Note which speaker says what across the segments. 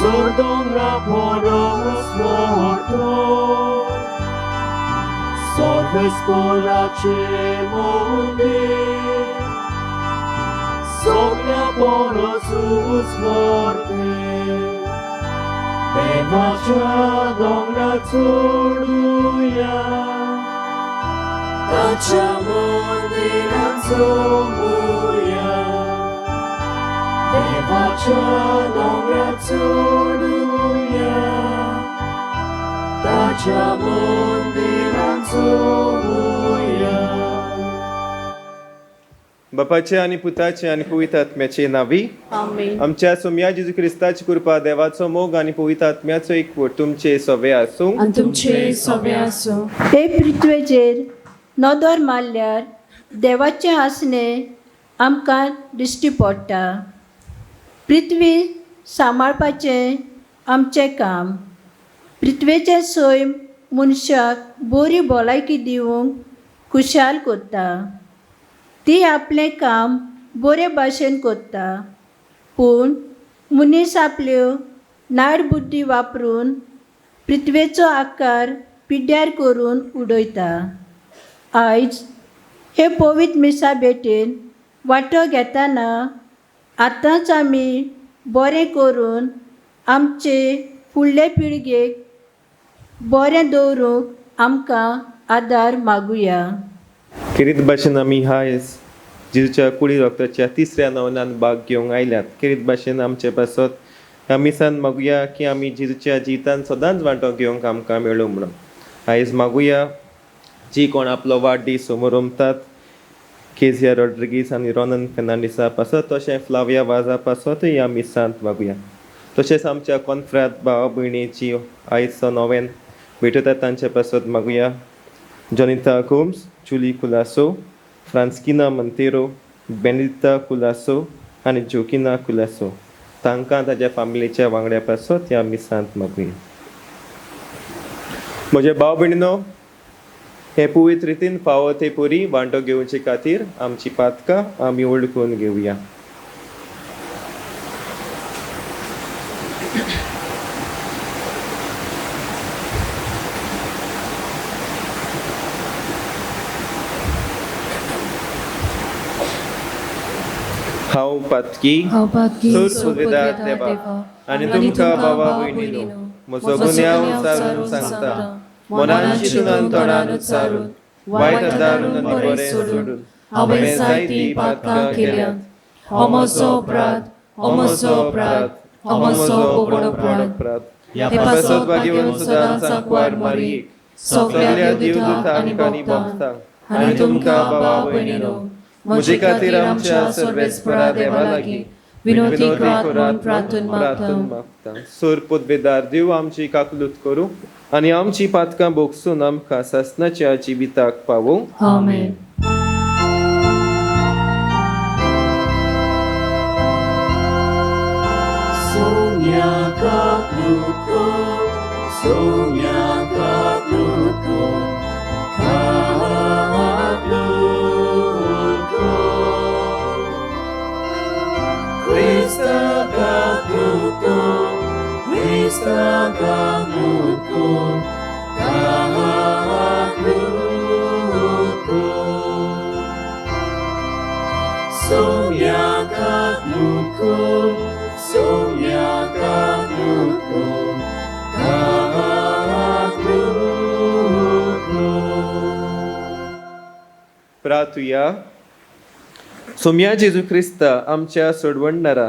Speaker 1: सोर दोंगरा पोरोस मोर्तो सोर्वेस्पोराचे मंदिर सगळ्या पोरोसूच मोर्ते देवाच्या दोंगरा चडुया ताच्या मंदिरात सोमुया देवाच्या दोंगरा चडुया ताच्या मंदिरात सोमुया.
Speaker 2: बापाचे आनी पुताचे आनी पवित्र आत्म्याचे नावी.
Speaker 3: आमेन.
Speaker 2: आमच्या सोमया जेजू क्रिस्ताची कृपा, देवाचो मोग आनी पवित्र आत्म्याचो एकवट तुमचे सवे आसूं.
Speaker 3: आनी तुमचे सवे आसूं.
Speaker 4: हे पृथ्वेचेर नदर मारल्यार देवाचें आसणें आमकां दिश्टी पडटा. पृथ्वी सांबाळपाचें आमचें काम. पृथ्वेचें सैम मनशाक बरी भलायकी दिवंक खुशाल करता. ती आपलें काम बरे भाशेन करता, पूण मनीस आपल्यो नाड बुद्दी वापरून पृथ्वेचो आकार पिड्ड्यार करून उडयता. आयज हे पवित्र मिसा भेटेन वांटो घेतना आतांच आमी बरें करून आमचे फुडले पिळगेक बरें दवरूंक आमकां आदार मागुया.
Speaker 2: खेरीत भाशेन आमी हायस जेजूच्या कुडी रक्ताच्या तिसऱ्या नवनान भाग घेवंक आयल्यात. खेरीत भाशेन आमचे पासत ह्या मिसान मागुया की आमी जेजूच्या जिवितान सदांच वांटो घेवंक आमकां मेळूं म्हणून. आयज मागुया जी कोण आपलो वाडदीस समोरमतात केझिया रॉड्रिगीस आनी रोनन फेर्नांडीसा पासत, तशें फ्लाविया वाजा पासतूय ह्या मिसांत मागुया. तशेंच आमच्या कॉन्फ्राद भावा भयणीची आयजचो नोवेन भेटयतात तांचे पासत मागुया. जॉनिता गोम्स, जुली कुलासो, फ्रांस्किना मंतेरो, बेनिता कुलासो आनी जोकिना कुलासो तांकां ताज्या फामिलीच्या वांगड्या पासत ह्या मिसांत मागुया. म्हजे भाव भयणीनो, हे पवित्र रितीन फावो ते पुरी वांटो घेवचे खातीर आमची पातकां आमी वळखून घेवया. हांव पातकी,
Speaker 3: हांव पातकी,
Speaker 2: सुर
Speaker 3: सुर
Speaker 2: पुदविदार
Speaker 3: पुदविदार
Speaker 2: देवा,
Speaker 3: देवा,
Speaker 2: आनी तुमकां बाबा भयणीनो म्हजो गुन्यांव उचारून सांगता. मनान चिंतून तोंडान उच्चारून, वायट आदारून आनी बरें सोडून हांवें जायतीं पातकां केल्यांत.
Speaker 3: हो म्हजो अपराध, हो म्हजो अपराध, हो म्हजो व्हड अपराध.
Speaker 2: ह्या
Speaker 3: हे
Speaker 2: पासत भाग्यवंत सदांच आंकवार मारयेक, सगल्या देवदूतांक आनी भक्तांक आनी तुमकां बाबा भयणीनो म्हजे खातीर आमच्या सर्वेस्परा देवा लागीं
Speaker 3: विनोदी करात म्हूण प्रार्थन मागता.
Speaker 2: मागता. सोर पदवेदार देव आमची काकलूत करूं आनी आमची पातकां भोगसून आमकां सासणाच्या जिविताक पावोवं.
Speaker 3: आमेन.
Speaker 1: Sonia Kakluko, Sonia Kakluko, Kakluko. Krista Kakluko, Krista Kakluko, Kakluko. Sonia Kakluko, Sonia Kakluko, Kakluko.
Speaker 2: प्रार्थुया. Saumya जेजू क्रिस्ता, आमच्या सोडवणणारा,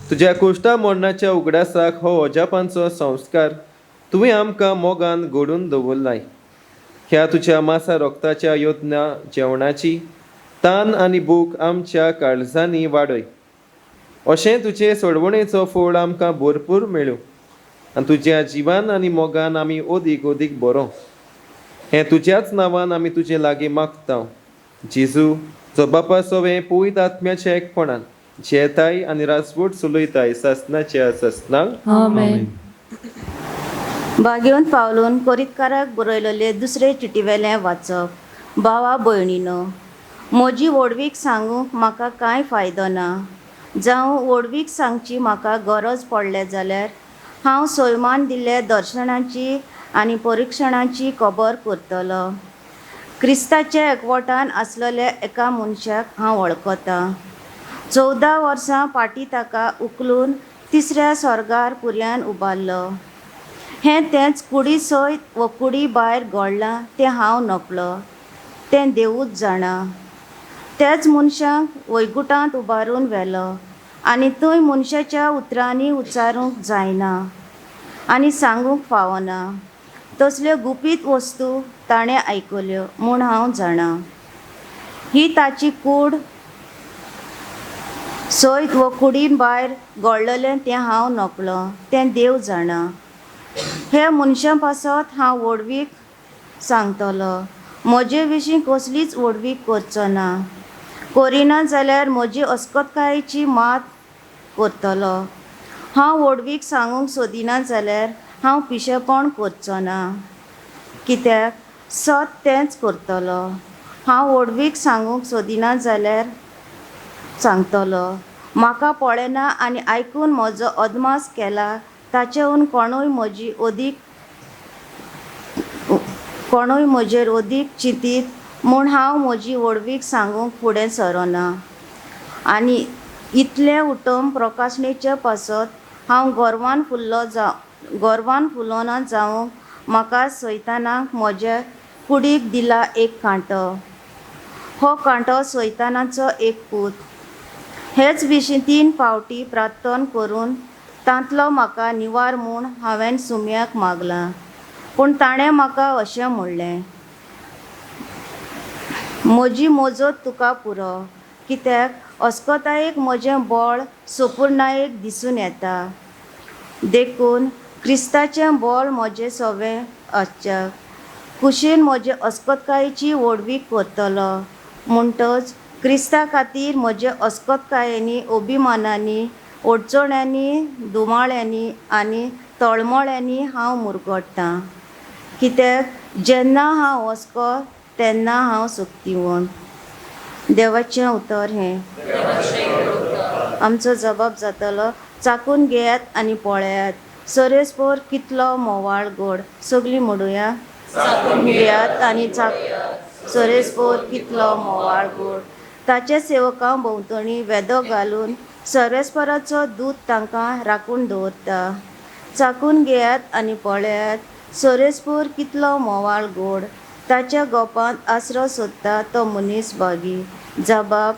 Speaker 2: तुज्या कोश्टा मरणाच्या उगडासाक हो अजापांचो संस्कार तुवें आमकां मोगान घडून दवरलाय. ह्या तुज्या मासा रोगताच्या योजना जेवणाची तान आनी भूक आमच्या काळजांनी वाडय. अशें तुजे सोडवणेचो फोळ आमकां भरपूर मेळूं आनी तुज्या जिवान आनी मोगान आमी ओदीक ओदीक बरो. हें तुज्याच नांवान आमी तुजे लागीं मागता, जेजू, जो बापा सोवें पवित्र आत्म्याच्या एकपणान जेताय आनी राजवट चलयताय सासनाच्या सासनाक.
Speaker 3: आमेन.
Speaker 5: भाग्यवंत पावलून कोरितकाराक बरयलेले दुसरे चिटीवेलें वाचप. भावा भयणीनो, म्हजी व्हडवीक सांगूंक म्हाका कांय फायदो ना. जावं व्हडवीक सांगची म्हाका गरज पडल्या जाल्यार हांव सोयमान दिल्ल्या दर्शनाची आनी परिक्षणाची खबर करतलो. क्रिस्ताच्या एकवटान आसलेल्या एका मनशाक हांव वळखतां. 14 वर्सां फाटीं ताका उखलून तिसऱ्या स्वर्गार पुर्यान उबारलो. हें तेंच कुडी सयत व कुडी भायर घडलां तें हांव नकळो, तें देवूच जाणा. त्याच मनशांक वैकुटांत उबारून व्हेलो आनी थंय मनशाच्या उतरांनी उच्चारूंक जायना आनी सांगूंक फावना तसल्यो गुपीत वस्तू ताणें आयकल्यो म्हूण हांव जाणा. ही ताची कूड सयत व कुडीन भायर घडलेलें तें हांव नकळो, तें देव जाणा. हे मनशां पासत हांव व्हडवीक सांगतलो. म्हजे विशीं कसलीच व्हडवीक करचो ना. करिना जाल्यार म्हजी अस्कतकायेची मात करतलो. हांव व्हडवीक सांगूंक सोदिना जाल्यार हांव पिशेपण करचो ना, कित्याक सत तेंच करतलो. हांव व्हडवीक सांगूंक सोदिना जाल्यार सांगतलो. म्हाका पळयना आनी आयकून म्हजो अदमास केला ताचेहून कोणूय म्हजी अदीक कोणूय म्हजेर अदीक चिंतीत म्हूण हांव म्हजी व्हडवीक सांगूंक फुडें सरना. आनी इतलें उटम प्रकाशणेचे पासत हांव गर्वान फुल्लो गर्वान फुलोना जावंक म्हाका सैतानाक म्हज्या कुडीक दिला एक कांटो. हो कांटो सैतानाचो एक पूत. हेच विशीं 3 फावटी प्रार्थन करून तांतलो म्हाका निवार म्हूण हांवें सुम्याक मागलां. पूण ताणें म्हाका अशें म्हणलें, म्हजी मोजत तुका पुरो, कित्याक अस्कतायेक म्हजें बळ सोपूर्णायेक दिसून येता. देखून क्रिस्ताचें बळ म्हजें सवें आसच्या कुशीन म्हजे अस्कतकायेची व्हडवीक करतलो. म्हणटच क्रिस्ता खातीर म्हजे अस्कतकायेनी, अभिमानांनी, अडचण्यांनी, दुमाळ्यांनी आनी तळमळ्यांनी हांव मुरगट्टां. कित्याक जेन्ना हांव अस्को तेन्ना हांव सक्तिवंत. देवाचें उतर हें. आमचो जबाब जातलो, चाकून घेयात आनी पळयात सरेस्पोर कितलो म्होवाळ गोड. सगळीं म्हणुया, घेयात आनी सरेस्पोर कितलो म्होवाळ गोड. ताच्या सेवकां भोंवतणी वेदो घालून सर्वेस्पराचो दूत तांकां राखून दवरता. चाकून घेयात आनी पळयात सरेस्पोर कितलो म्होवाळ गोड. ताच्या गोपांत आसरो सोदता तो मनीस भागी. जबाब,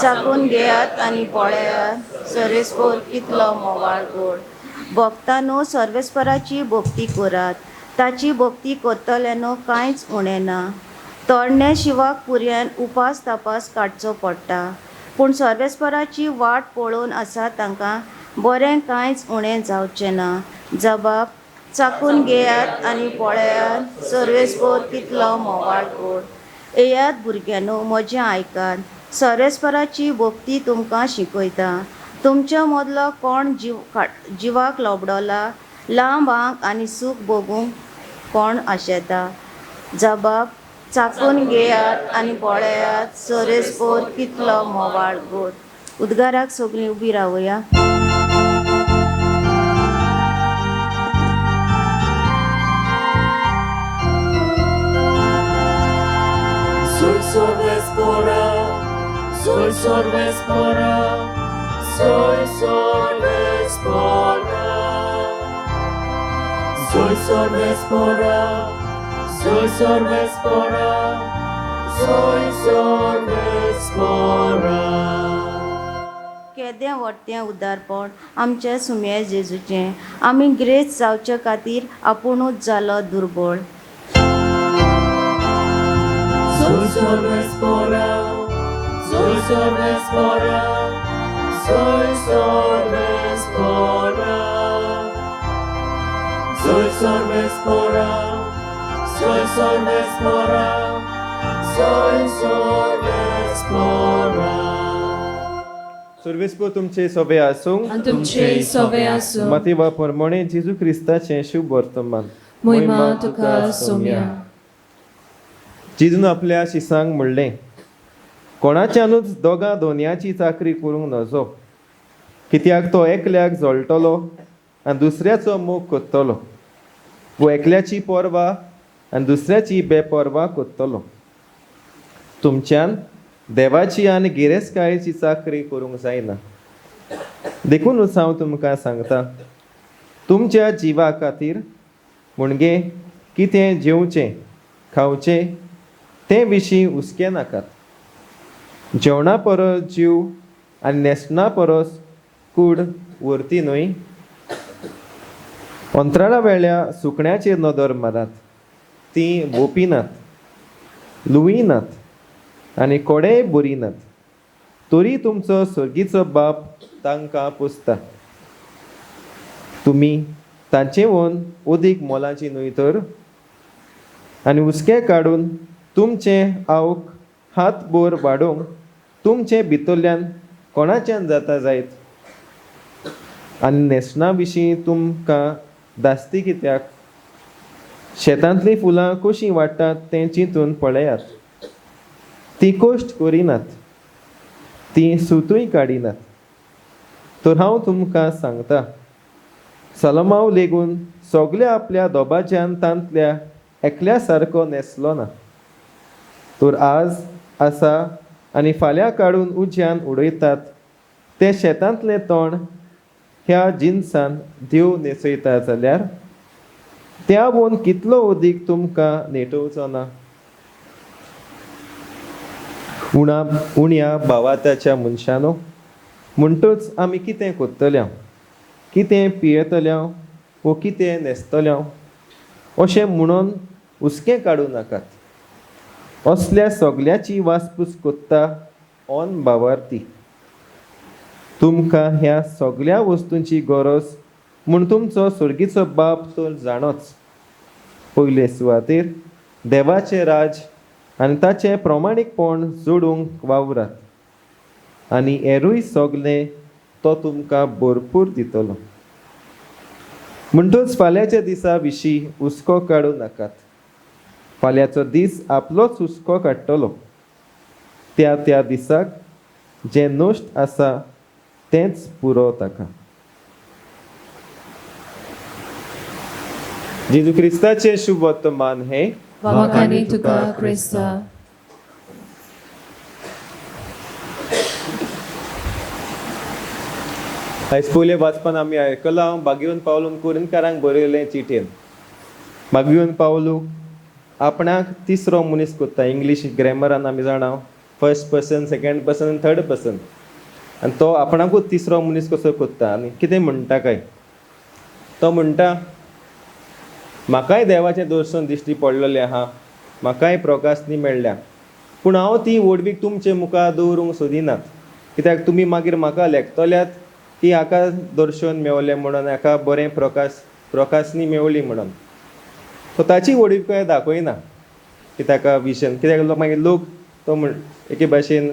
Speaker 5: चाकून घेयात आनी पळयात सर्वेस्पोर कितलो म्होवाळ गोड. भक्तांनो सर्वेस्पराची भक्ती करात, ताची भक्ती करतल्यानो कांयच उणें ना. तरणे शिवाक पुर्यान उपास तापास काडचो पडटा, पूण सर्वेस्पराची वाट पळोवन आसा तांकां बरें कांयच उणें जावचें ना. जबाब, चाकून घेयात आनी पळयात सर्वेस्पोर कितलो म्होवाळ गोड. येयात भुरग्यांनो म्हजें आयकात, सर्वेस्पराची भक्ती तुमकां शिकयता. तुमच्या मदलो कोण जिवाक लोबडोला, लांब आंग आनी सूख भोगूंक कोण आशेता? जबाब, चाकून घेयात आनी पळयात सर्वेस्पोर कितलो म्होवाळ गोड. उद्गाराक सगळीं उबी रावया.
Speaker 1: Soy sordo espora, soy sordo espora, soy sordo espora. Soy sordo espora, soy sordo espora, soy sordo espora.
Speaker 5: केदें व्हडतें उदारपण आमच्या सुम्या जेजूचें. आमी ग्रेस जावचे खातीर आपुणूच जालो दुर्बळ.
Speaker 1: Soy sordo espora, soy sordo espora, soy sordo espora. Soy sordo espora, soy sordo espora, soy sordo espora.
Speaker 2: सर्वेस्पोर तुमचे सोबे आसूं
Speaker 3: आनी तुमचे सोबे आसूं.
Speaker 2: माती प्रमाणे जेजू क्रिस्ताचें शुभ वर्तमान.
Speaker 3: मोहिमा तुका सोम्या.
Speaker 2: जेजून आपल्या शिसांक म्हणलें, कोणाच्यानूच दोगां दोनयाची चाकरी करूंक नजो, कित्याक तो एकल्याक जळटलो आनी दुसऱ्याचो मोग कोत्तलो, वो एकल्याची पर्वा आनी दुसऱ्याची बेपर्वा कोत्तलो। तुमच्यान देवाची आनी गिरेस्तकायेची चाकरी करूंक जायना। देखूनच हांव तुमकां सांगता, तुमच्या जिवा खातीर म्हणजे कितें जेवचें खावचें तें विशीं हुस्के नाकात। जेवणा परस जीव आनी न्हेसणा परस कूड व्हरती न्हय? अंतराळा वेल्या सुकण्याचेर नदर मारात, तीं वोपिनात, लुविनात आनी कोडेय बरिनात, तरी तुमचो सर्गीचो बाप तांकां पोसता। तुमी तांचे वोन अदीक मोलाची न्हय तर? आनी हुस्के काडून तुमचें आवक हात बोर वाडोवंक तुमचे भितरल्यान कोणाच्यान जाता जायत? आनी न्हेसणा विशीं तुमकां दास्ती कित्याक? शेतांतलीं फुलां कशीं वाडटात तें चिंतून पळयात। तीं कश्ट करिनात, तीं सुतूय काडिनात, तर हांव तुमकां सांगता, सलोमांव लेगून सगल्या आपल्या दोबाच्यान तांतल्या एकल्या सारको न्हेसलो ना। तर आज आसा आनी फाल्यां काडून उज्यान उडयतात तें शेतांतलें तण ह्या जिनसान देव न्हेसयता जाल्यार त्या वोन कितलो अदीक तुमकां नेटोवचो ना? उणा उण्या भावाताच्या मनशानो, म्हणटच आमी कितें कोत्तल्या, कितें पियेतल्या वो कितें न्हेसतल्या अशें म्हणून हुस्कें काडूं नाकात। असल्या सगल्याची वासपूस कोत्ता ऑन भावार्थी। तुमकां ह्या सगल्या वस्तूंची गरज म्हूण तुमचो सर्गीचो बाप तर जाणोच। पयले सुवातेर देवाचें राज आनी ताचें प्रमाणीकपण जोडूंक वावरात आनी हेरूय सगलें तो तुमकां भरपूर दितलो। म्हणटच फाल्यांच्या दिसा विशीं हुस्को काडूं नाकात। फाल्यांचो दीस आपलोच हुस्को काडटलो। त्या त्या दिसाक जें नश्ट आसा तेंच पुरो ताका। जेजू क्रिस्ताचें शुभ वर्तमान हें।
Speaker 3: वाखाणी तुका क्रिस्ता।
Speaker 2: आयज पयलें वाचपान आमी आयकलां बागेवन पावलून कोरिंतकारांक बरयलें चिटयेन। बागेवन पावलू आपणाक तिसरो मनीस कोत्ता। इंग्लीश ग्रॅमरान आमी जाणा फर्स्ट पर्सन, सेकंड पर्सन आनी थर्ड पर्सन, आनी तो आपणाकूच तिसरो मनीस कसो कोत्ता आनी कितें म्हणटा काय? तो म्हणटा, म्हाकाय देवाचें दर्शन दिश्टी पडलेलें आहा, म्हाकाय प्रकाशनी मेळ्ळ्या, पूण हांव ती व्हडवीक तुमचे मुखार दवरूंक सोदिनात, कित्याक तुमी मागीर म्हाका लेखतल्यात की हाका दर्शन मेवलें म्हणून, हाका बरें प्रकाशनी मेवली म्हणून। सो ताची व्हडवीक दाखयना की ताका विजन, कित्याक मागीर लोक तो म्हण एके भाशेन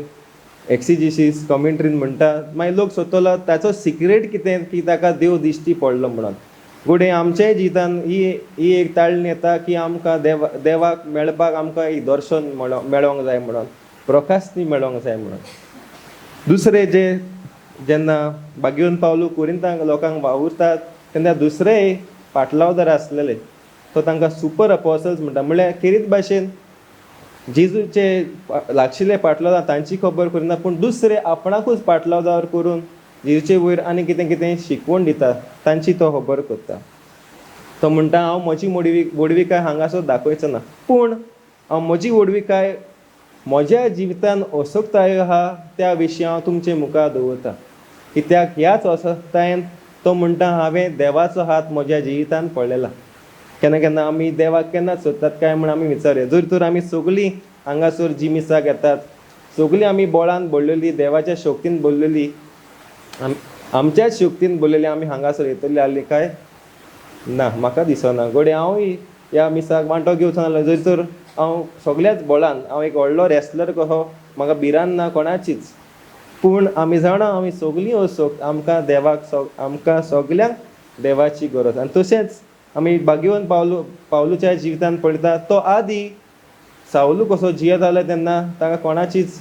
Speaker 2: एक्सिजिसीस कॉमेंट्रीन म्हणटा, मागीर लोक सोदतलो ताचो सिक्रेट कितें की ताका देव दिश्टी पडलो म्हणून। घडये आमच्याय जिवितान ही एक ताळणी येता की आमकां देवाक मेळपाक आमकां एक दर्शन मेळोंक जाय म्हणून, प्रकाशनी मेळोंक जाय म्हणून। दुसरें जे जेन्ना बागेवन पावलू कोरिंतांक लोकांक वावुरतात तेन्ना दुसरेय पाटलावदार आसलेले, तो तांकां सुपर अपोसल्स म्हणटा। म्हणल्यार खेरीत भाशेन जेजूचे लागशिल्ले पाटलावदार तांची खबर करिना, पूण दुसरे आपणाकूच पाटलावदार करून जेजूचे वयर आनी कितें कितें शिकवण दिता तांची तो खबर करता। तो म्हणटा, हांव म्हजी व्हडविकाय हांगासर दाखयचो ना, पूण हांव म्हजी व्हडविकाय म्हज्या जिवितान असक्ताय आहा त्या विशीं हांव तुमचे मुखार दवरता, कित्याक ह्याच असक्तायेन तो म्हणटा हांवें देवाचो हात म्हज्या जिवितान पळयला। केन्ना केन्ना आमी देवाक केन्ना सोदतात काय म्हूण आमी विचारुया। जर तर आमी सगळीं हांगासर जी मिसाक येतात, सगळीं आमी बोळान भरलेली, देवाच्या शक्तीन भरलेली, आमच्याच शक्तीन भरलेली आमी हांगासर येतली आहली काय ना, म्हाका दिसना। घडये हांवूय ह्या मिसाक वांटो घेवचो नासलो, जर तर हांव सगळ्याच बोळान, हांव एक व्हडलो रेसलर कसो, म्हाका भिरांत ना कोणाचीच, पूण आमी जाणा आमी सगळीं असोक आमकां देवाक आमकां सगल्यांक देवाची गरज। आनी तशेंच आमी बागेवन पावलूच्या जिवितान पळयता, तो आदी सावलू कसो जियेतालो तेन्ना ताका कोणाचीच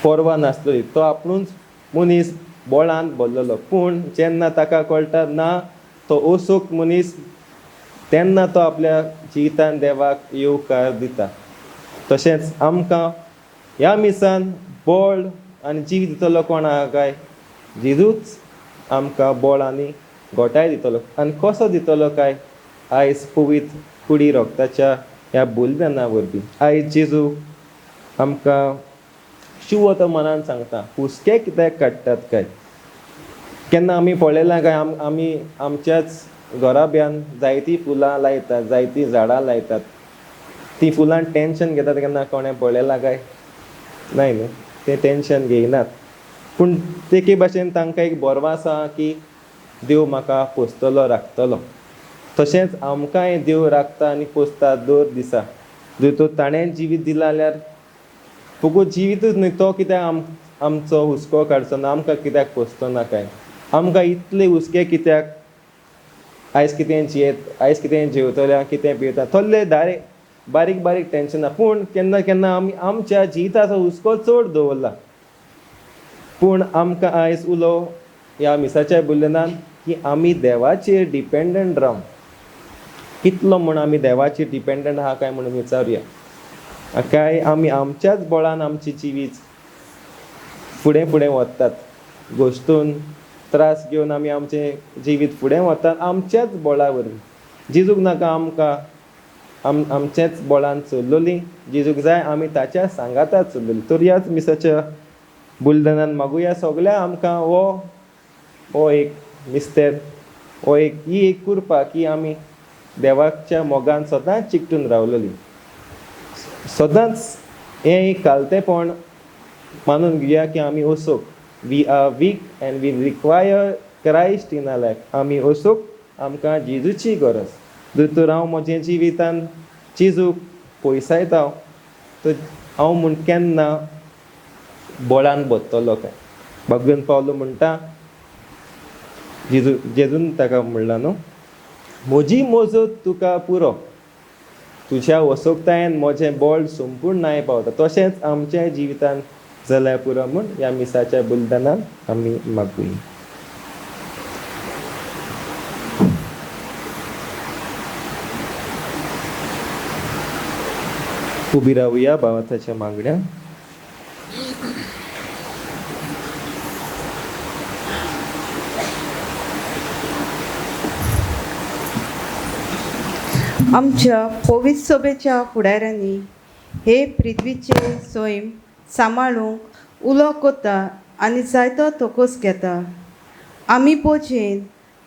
Speaker 2: पर्वा नासली, तो आपणूच मनीस बोळान भरलेलो. पूण जेन्ना ताका कळटा ना तो ओसोक मनीस, तेन्ना तो आपल्या जिवितान देवाक येवकार दिता. तशेंच आमकां ह्या मिसान बळ आनी जीव दितलो कोण आहा काय? जेजूच आमकां बळ आनी घोटाय दितलो. आनी कसो दितलो काय? आयज पवित्र कुडी रोगताच्या ह्या बलिदाना वरवीं. आयज जेजू आमकां शिव तो मनान सांगता, हुस्के कित्याक काडटात काय? केन्ना आमी पळयलां काय आमी आमच्याच घराब्यान जायतीं फुलां लायतात, जायतीं झाडां लायतात, तीं फुलां टेंशन घेतात केन्ना कोणें पळयलां काय? नाय न्हू, तें टेंशन घेयनात. पूण तेके भाशेन तांकां एक बरवास आहा की देव म्हाका पोसतलो, राखतलो. तशेंच आमकांय देव राखता आनी पोसता दर दिसा. जर ताणें जिवीत दिलां जाल्यार फकत जिवीतूच न्हय, तो कित्याक आमचो हुस्को काडचो ना, आमकां कित्याक पोसचो ना काय? आमकां इतले हुस्के कित्याक? आयज कितें जियेत, आयज कितें जेवतले, कितें पियेता, थोडे दारे बारीक बारीक टेंशनां. पूण केन्ना केन्ना आमी आमच्या जिविताचो हुस्को चड दवरला. पूण आमकां आयज उलो ह्या मिसाच्या बलिदानान की आमी देवाचेर डिपेंडंट रावन, कितलो म्हूण आमी देवाचेर डिपेंडंट आहा काय म्हणून विचारुया. काय आमी आमच्याच बळान आमची जिवीत फुडें फुडें वतात, गोश्टून त्रास घेवन आमी आमचें जिवीत फुडें वतात आमच्याच बळा वरवीं. जेजूक नाका आमकां आमचेच बळान चल्लोली, जेजूक जाय आमी ताच्या सांगाता चल्लोली. तर ह्याच मिसाच्या बलिदानान मागुया सगळ्या आमकां हो हो एक मिस्तेर, हो एक ही एक कृपा की आमी देवाच्या मोगान सदांच चिकटून रावलेली. सदांच हें एक कालतेपण मानून घेवया की आमी ओसोक, we are weak and we require Christ in our life. आमी ओसोक, आमकां जेजूची गरज. दोतोर हांव म्हजें जिवितान जेजूक पयसायता तर हांव म्हूण केन्ना बळान बदतलो काय? भगवन पावलो म्हणटा, जेजू जेजून ताका म्हणलां न्हू, म्हजी मजत तुका पुरो, तुज्या वसोकतायेन म्हजें बळ संपूर्ण नाय पावता. तशेंच आमच्या जिवितान जाल्यार पुरो म्हूण ह्या मिसाच्या बलिदानान आमी मागुया. उबी रावया भावार्थाच्या मागण्या.
Speaker 6: आमच्या पवित्र सभेच्या फुडाऱ्यांनी हे पृथ्वीचे सैम सांबाळूंक उलो कोता आनी जायतो तोकोस घेता. आमी पोचेन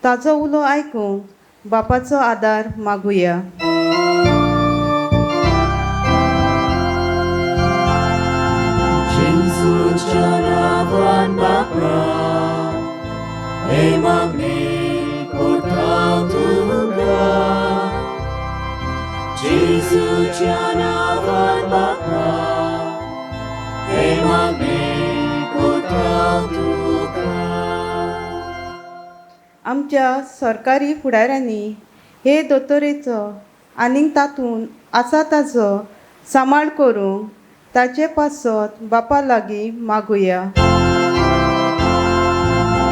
Speaker 6: ताचो उलो आयकूंक बापाचो आदार मागुया.
Speaker 1: जेजूच्या नांवान बापा, हे मागणें करता तुका. जेजूच्या नांवान बापा, हे मागणें करता तुका.
Speaker 6: आमच्या सरकारी फुडाऱ्यांनी हे दोतोरेचो आनीक तातूंत आसा ताचो सांबाळ करूंक ताचे पासत बापा लागीं मागुया.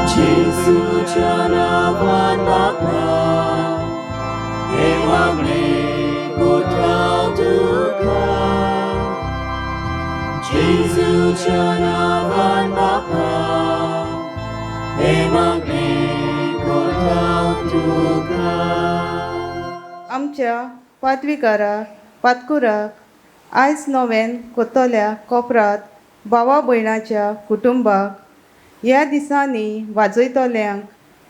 Speaker 1: जेजूच्या नांवान बापा, हे मागणें करता तुका. जेजूच्या नांवान बापा, हे मागणें करता तुका.
Speaker 6: आमच्या पादविकाराक, पादकुराक आयज नव्यान कोतल्या कोपरात भावा भयणाच्या कुटुंबाक ह्या दिसांनी वाजयतल्यांक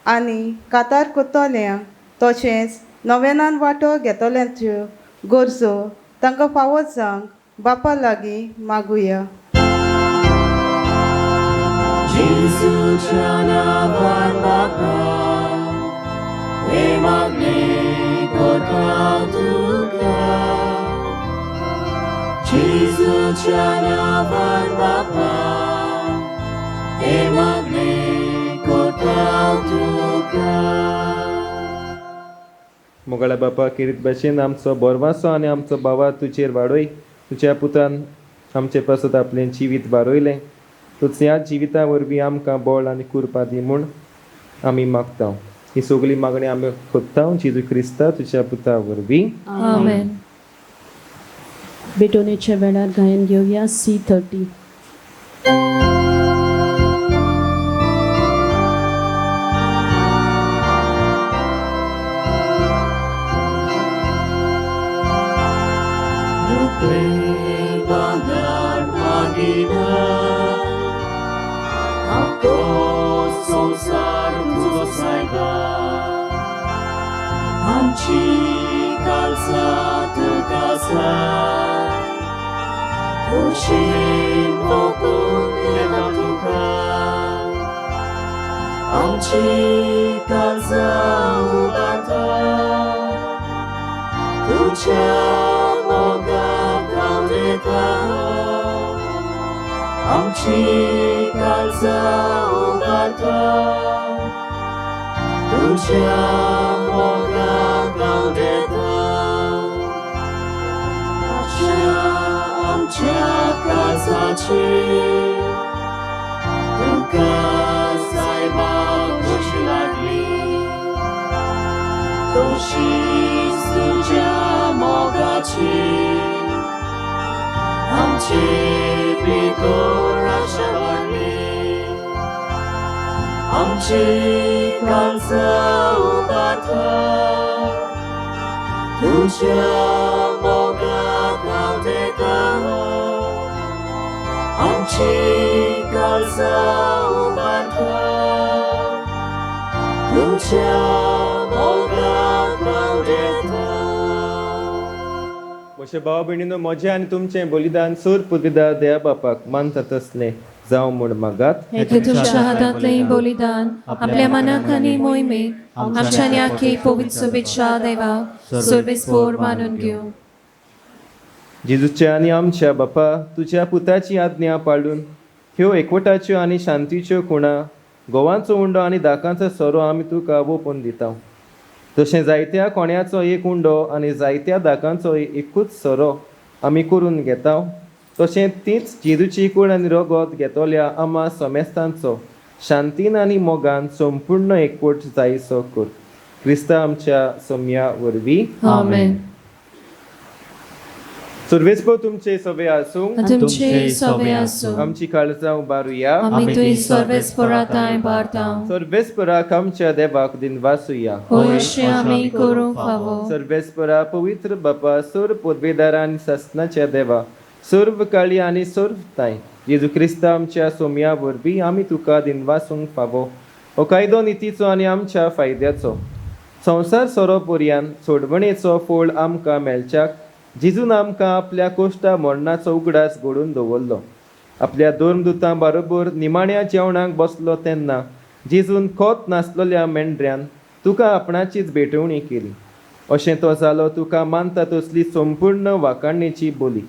Speaker 6: आनी कातार कोत्तल्यांक तशेंच नव्यानान वांटो घेतल्यांच्यो गरजो तांकां फावो जावंक बापा लागीं मागुया.
Speaker 1: जेजूच्या नांवान बापा, हे मागणें करता तुका. जेजूच्या नांवान बापा, हे मागणें करता तुका.
Speaker 2: मोगाळ्या बापा, किरीत भाशेन आमचो बोरवासो आनी आमचो बाबा तुजेर वाडय. तुज्या पुतान आमचे पासत आपलें जिवीत वाडयलें. तूच ह्या जिविता वरवीं आमकां बळ आनी कुरपा दी म्हूण आमी मागता. ही सगळी मागणी आमी कोत्ता जेजू क्रिस्ता तुज्या पुता वरवीं.
Speaker 3: आमेन.
Speaker 7: भेटवणेच्या वेळार गायन घेवया C30.
Speaker 2: म्हज्या भाव भयणीनो, म्हजें आनी तुमचें बलिदान सूर पुर्विदार देवा बापाक मानता तसलें जावं म्हूण मागात.
Speaker 3: हें तुमच्या हातांतलें बलिदान आपल्या मनाक आनी मोहिमेक आमच्या आनी आख्खे पवित्र शुभेच्छा देवाक सर्वेस्पोर मानून घेवं.
Speaker 2: जेजूच्या आनी आमच्या बापा तुज्या पुताची आज्ञा पाळून ह्यो एकवटाच्यो आनी शांतीच्यो खुणा गोवांचो उंडो आनी दाकांचो सोरो आमी तुका ओंपून दिता. तशें जायत्या कोण्याचो एक उंडो आनी जायत्या दाकांचो एकूच सोरो आमी करून घेता, तशें तीच जेजूची कूड आनी रगत घेतल्या आमा समेस्तांचो शांतीन आनी मोगान संपूर्ण एकवट जायसो कर. क्रिस्ता आमच्या सोम्या वरवीं.
Speaker 3: आमेन.
Speaker 2: सर्वेस्पोर तुमचे सवे आसूं.
Speaker 3: तुमचे सवे आसूं.
Speaker 2: आमची काळजां उबारुया.
Speaker 3: आमी तुय सर्वेस्पोरा तांय भारता.
Speaker 2: सर्वेस्पोराक आमच्या देवाक दिनवासुया.
Speaker 3: होय अशें आमी करूंक फावो.
Speaker 2: सर्वेस्पोरा पवित्र बापा सर्व पदवेदारा आनी सासनाच्या देवा सर्व काळी आनी सर्व तांय जेजू क्रिस्ता आमच्या सोम्या वरवीं आमी तुका दिनवासूंक फावो. हो कायदो नितीचो आनी आमच्या फायद्याचो संवसार सोरो पर्यान सोडवणेचो फोळ आमकां मेळच्याक जेजून आमकां आपल्या कोश्टा मरणाचो उगडास घडोवन दवरलो. आपल्या धर्मदुतां बरोबर निमाण्या जेवणाक बसलो तेन्ना जेजून खोत नासलेल्या मेंढऱ्यान तुका आपणाचीच भेटवणी केली. अशें तो जालो तुका मानता तसली संपूर्ण वाखाणणेची बोली.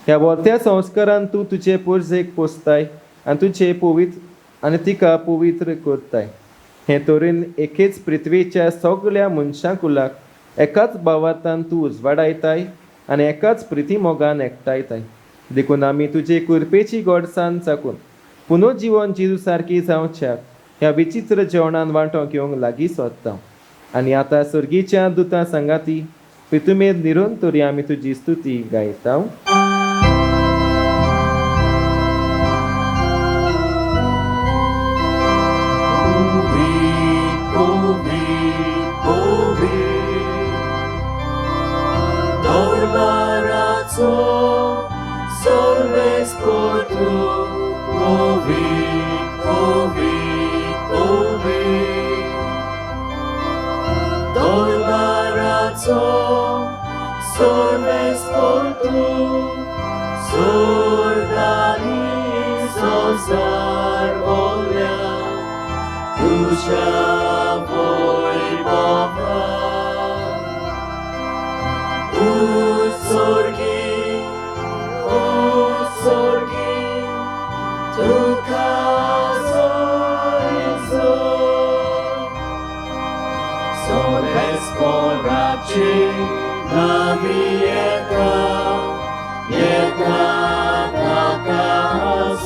Speaker 2: ह्या वर्त्या संस्कारान तूं तुजे पोरजेक पोसताय आनी तुजे पवित्र आनी तिका पवित्र करताय. हे तरेन एकेच पृथ्वेच्या सगळ्या मनशां कुलाक एकाच भावार्थान तूं उजवाडायताय आनी एकाच प्रितीमोगान एकठांयताय. देखून आमी तुजे कृपेची गोडसान चाकून पुनर्जिवन जेजू सारकी जावच्याक ह्या विचित्र जेवणान वांटो घेवंक लागीं सोदता. आनी आतां सर्गीच्या दुतां सांगाती पितुमेर निरंतरी आमी तुजी स्तुती गायता.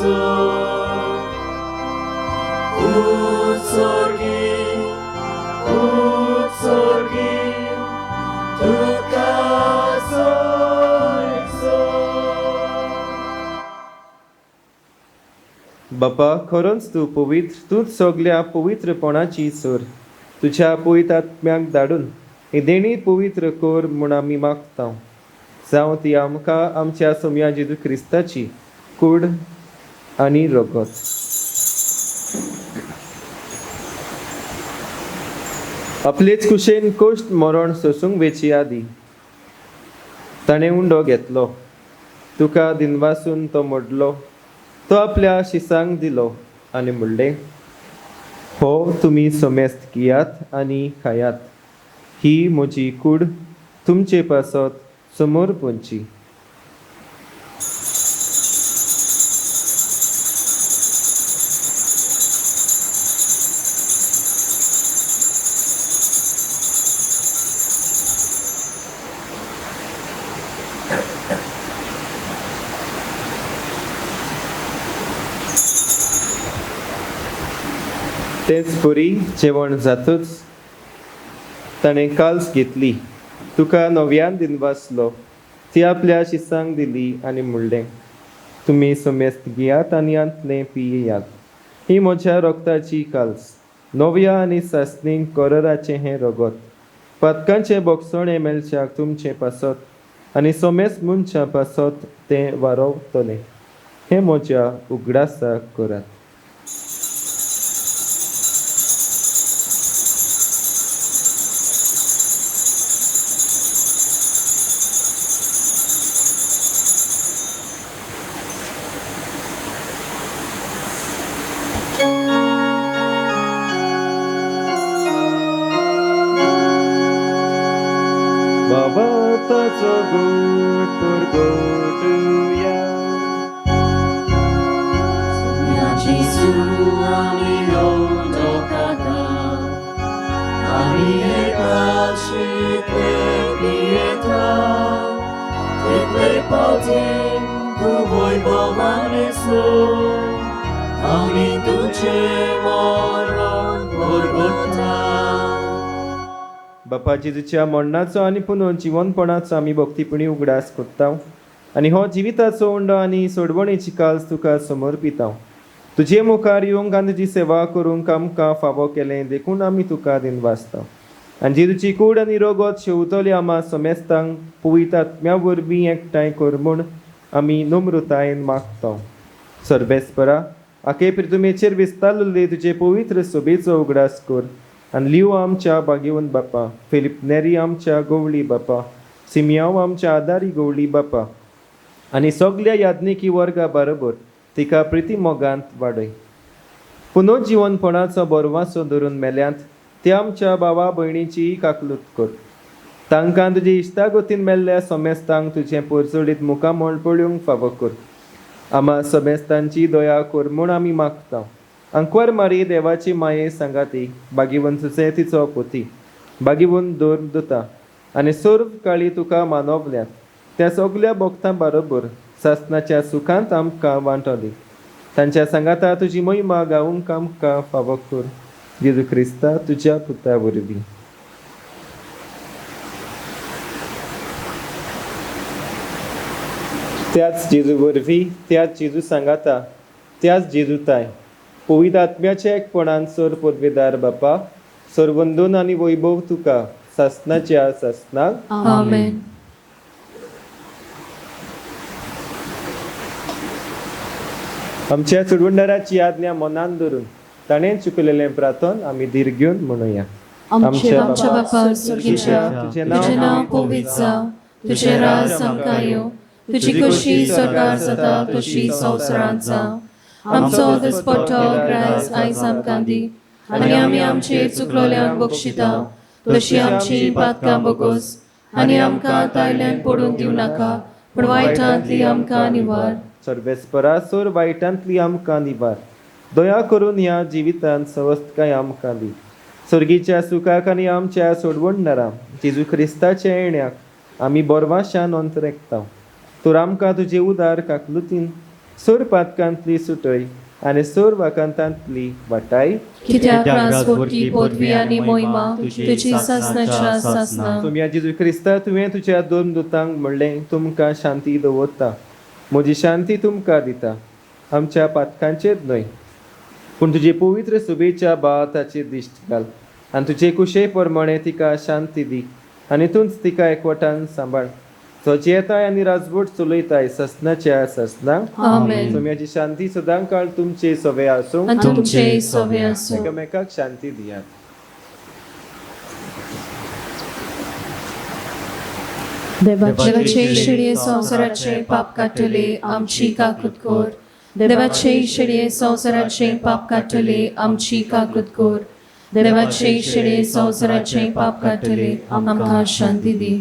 Speaker 1: Azul. उत्सर्गी तुका सोयसो.
Speaker 2: बापा, खरोच तूं पवित्र, तूंच सगल्या पवित्रपणाची सर. तुज्या पवित्र आत्म्याक धाडून ही देणी पवित्र कर म्हूण आमी मागता. जावं ती आमकां आमच्या सोम्या जेजू क्रिस्ताची कूड आनी रगत. आपलेच कुशेन कोश्ट मरण सोसूंक वेची आदी ताणें उंडो घेतलो, तुका दिनवासून तो मोडलो, तो आपल्या शिसांक दिलो आनी म्हणलें, हो तुमी समेस्त घेयात आनी खायात, ही म्हजी कूड तुमचे पासत समोर पोंची. तेच परी जेवण जातूच ताणें काल्स घेतली, तुका नव्यान दिनवासलो, ती आपल्या शिसांक दिली आनी म्हणलें, तुमी समेस्त घेयात आनी आंतलें पियेयात, ही म्हज्या रगताची काल्स, नव्या आनी सासणीक कराराचें हें रगत, पातकांचें बोगसणें मेळच्याक तुमचें पासत आनी समेस्त मनशां पासत तें वारोवतलें. हें म्हज्या उगडासाक करात. बाबा ताचो गोड परगटुया.
Speaker 1: जेजू आमी उंडो खाता, आमी एकाशितले पियेता, तितले पावटी तूं वैभवान येसो, आमी तुजें मरण परगटा.
Speaker 2: बापा जेजूच्या मरणाचो आनी पुनः जिवनपणाचो आमी भक्तीपणी उगडास करता आनी हो जिविताचो उंडो आनी सोडवणेची काल्स तुका समर्पिता. तुजे मुखार येवंक आनी तुजी सेवा करूंक आमकां फावो केलें देखून आमी तुका दिनवासता. आनी जेजूची कूड आनी रगत शेवतली आमा समेस्तांक पवित्र आत्म्या वरवीं एकठांय कर म्हूण आमी नम्रतायेन मागता. सर्वेस्परा, आखे प्रितुमेचेर विस्तारलेले तुजे पवित्र सोबेचो उगडास कर आनी लियो आमच्या बागेवन बापा, फिलीप नेरी आमच्या गवळी बापा, सिमियांव आमच्या आदारी गवळी बापा आनी सगल्या याज्ञिकी वर्गा बरोबर तिका प्रिती मोगांत वाडय. पुनर्जिवनपणाचो बरवासो धरून मेल्यांत ते आमच्या भावा भयणीची काकलूत कर. तांकां तुजे इश्टागतीन मेल्ल्या समेस्तांक तुजें पोरचोडीत मुखामळ पळोवंक फावो कर. आमा समेस्तांची दया कर म्हूण आमी मागता. अंकवार मारी देवाची माये सांगाती बागीवन सुसे तिचो पोती बागीवन दोर दुता आनी सर्व काळी तुका मानवल्यात त्या सगल्या भक्तां बरोबर सासनाच्या सुखांत आमकां वांटो दी. तांच्या सांगाता तुजी महिमा गावूंक आमकां फावो कर. जेजू क्रिस्ता तुज्या पुता वरवीं. त्याच जेजू वरवीं, त्याच जेजू सांगाता, त्याच जेजूताय पवित्र आत्म्याच्या एकपणान सर पदवेदार बापा, सर्वंदन आनी वैभव तुका सासनाच्या सासनाक.
Speaker 3: आमेन.
Speaker 2: आमच्या चुडवंडाराची आज्ञा मनान धरून ताणें चुकलेलें प्रार्थन आमी धीर घेवन म्हणुया.
Speaker 3: आमच्या बापा स्वर्गीच्या, तुजें नांव पवित्र जावं, तुजें राज आमकां येवं, तुजी कशी स्वर्गार जाता तशी संवसारांत जावं. आमचो दिसपट्टो ग्रास आयज आमकां दी आनी आमी आमचेर चुकलोल्यांक बक्षिता तशी आमची पातकां बोगोस आनी आमकां तायल्यान पडूंक दिवं नाका, पूण वायटांतली आमकां निवार.
Speaker 2: सर्वेस्परा, सोर वायटांतली आमकां निवार. दया करून ह्या जिवितांत सवस्तकाय आमकां दी. स्वर्गीच्या सुखाक आनी आमच्या सोडवणदारा जेजू क्रिस्ताच्या येण्याक आमी बोरवाशान अंतरेकता. तर आमकां तुजे उदार काकलुतीन सोर पातकांतली सुटय आनी सोर वाकांतांतली वाटाय.
Speaker 3: कित्याक राजवटकी पदवी आनी मोहिमा तुजी सासणाच्या सासना.
Speaker 2: तुमया जेजू क्रिस्ता, तुवें तुज्या दोन दुतांक म्हणलें, तुमकां शांती दवरता, म्हजी शांती तुमकां दिता. आमच्या पातकांचेर न्हय, पूण तुजे पवित्र सुबेच्या भावार्थाचेर दिश्ट घाल आनी तुजे कुशे प्रमाणे तिका शांती दी आनी तूंच तिका एकवटान सांबाळ, जो जियेताय आनी राजवट चलयताय ससनाच्या ससना.
Speaker 3: आमेन.
Speaker 2: तुमची शांती सदां काळ तुमचे सवे आसूं
Speaker 3: आनी तुमचेय सवे आसूं.
Speaker 2: एकामेकाक शांती दियात.
Speaker 3: देवाचे शिडये संवसाराचे पाप काडटले आमची काकूत कर. देवाचे शिडये संवसाराचे पाप काडटले आमची काकूत कर. देवाचे शिडये संवसाराचे पाप काडटले आमकां शांती दी.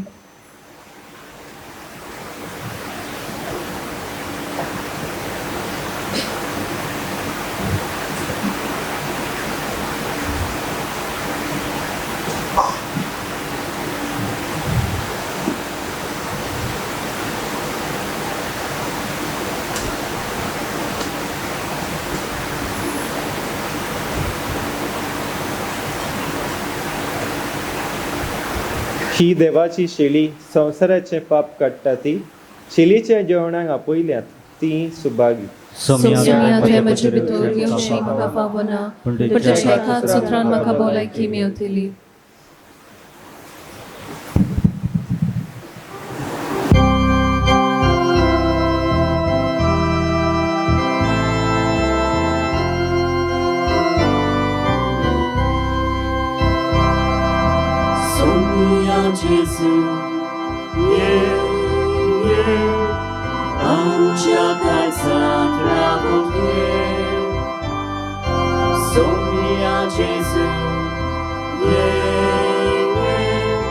Speaker 2: ही देवाची शेली संवसाराचें पाप काडटा ती शेलीच्या जेवणाक आपयल्यात ती सुभागी.
Speaker 3: सोम्या तुवें म्हजे भितर येवचें म्हाका फावना, पूण तुज्या एकाच उतरान म्हाका भलायकी मेवतली.
Speaker 1: Sonia Gesù, yeah, yeah, आमच्या काळजांत रावूंक ये. Sonia Gesù, yeah, yeah,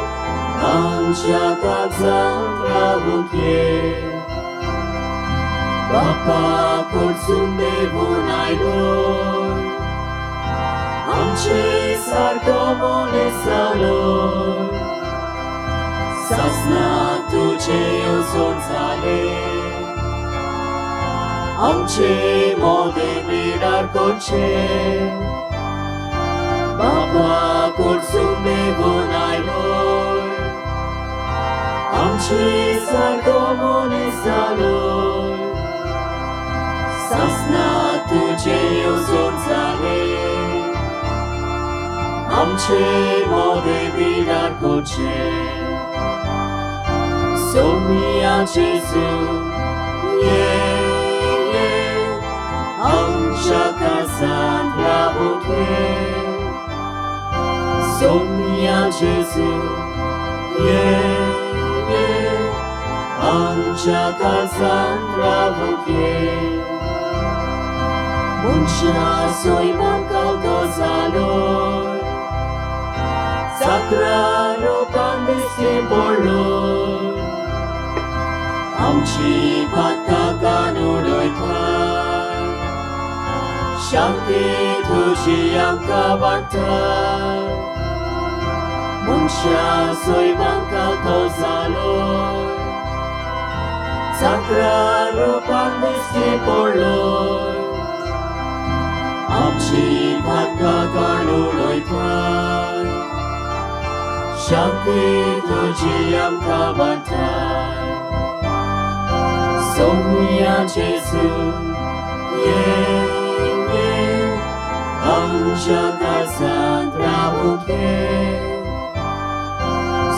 Speaker 1: आमच्या काळजांत रावूंक ये. बापा कडसून देवून आयलो, आमचे सारको मनीस जालो. सासना तुजे येवजण जाले, आमचे मोदे बिडार करचे. बापा कडसून देवून आयलो, आमचे सारको मनीस जालो. सासना तुजे येवजण जाले, आमचे मोदे बिडार करचे. Sonia Gesù, yeah, yeah, आमच्या काळजांत रावूंक ये. Sonia Gesù, yeah, yeah, आमच्या काळजांत रावूंक ये. मनशा सोयमान कावतो जालो, साकरा रोपान दिसते पडलो. आमची पातकां काडून उडयता, शांती तुजी आमकां वांट्टा. मनशा सोयमान कावतो जालो, साकरा रोपान दिसते पडलो. आमची पातकां काडून उडयता, शांती तुजी आमकां वांट्टा. Sonia Gesù, yeah, yeah, आमच्या काळजांत रावूंक ये.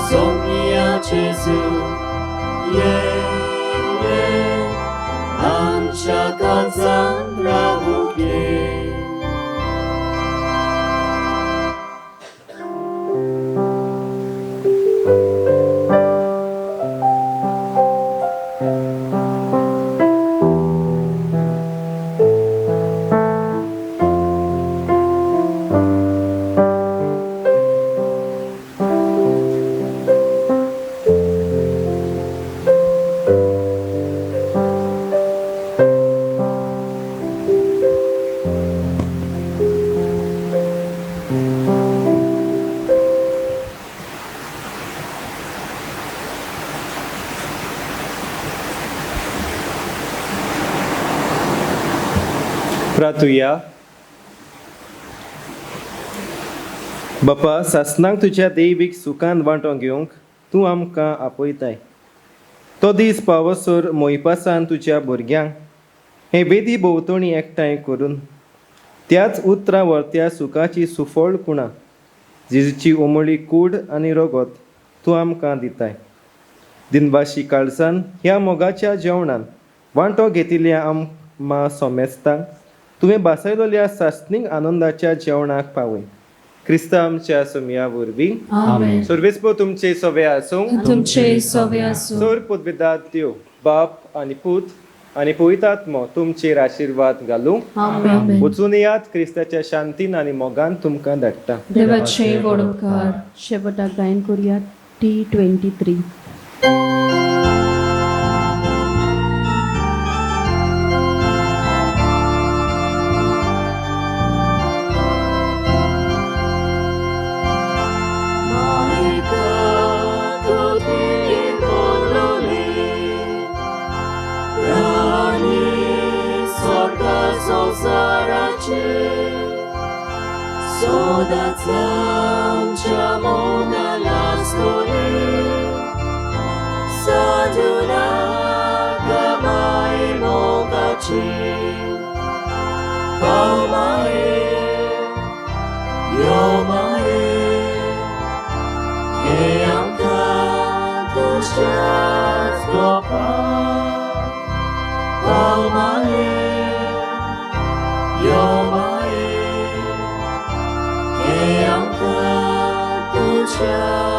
Speaker 1: Sonia Gesù, yeah, yeah, आमच्या काळजांत रावूंक ये.
Speaker 2: प्रातुया. बापा, सासणाक तुज्या दैवीक सुखान वांटो घेवंक तूं आमकां आपयताय. तो दीस पावसर मोयपासान तुज्या भुरग्यांक हे वेदी भोंवतणी एकठांय करून त्याच उतरां व्हरत्या सुखाची सुफळ कुणा जेजूची उमळी कूड आनी रगत तूं आमकां दिताय. दिनवाशी काळजान ह्या मोगाच्या जेवणान वांटो घेतिल्ल्या आमकां सोमेस्तांक तुवें बासयलोल्या सासणीक आनंदाच्या जेवणाक पावय. क्रिस्ता आमच्या सोमया वरवीं.
Speaker 3: आमेन.
Speaker 2: सर्वेस्पो तुमचे सवे आसूं.
Speaker 3: तुमचे सवे आसूं.
Speaker 2: सर पदवेदात देव बाप आनी पूत आनी पवित्र आत्मो तुमचेर आशिर्वाद घालूं.
Speaker 3: आमेन.
Speaker 2: वचून येयात, क्रिस्ताच्या शांतीन आनी मोगान तुमकां धाडटा.
Speaker 3: देवाचे व्हड उपकार.
Speaker 7: शेवटाक गायन करूया टी 23.
Speaker 1: Yo.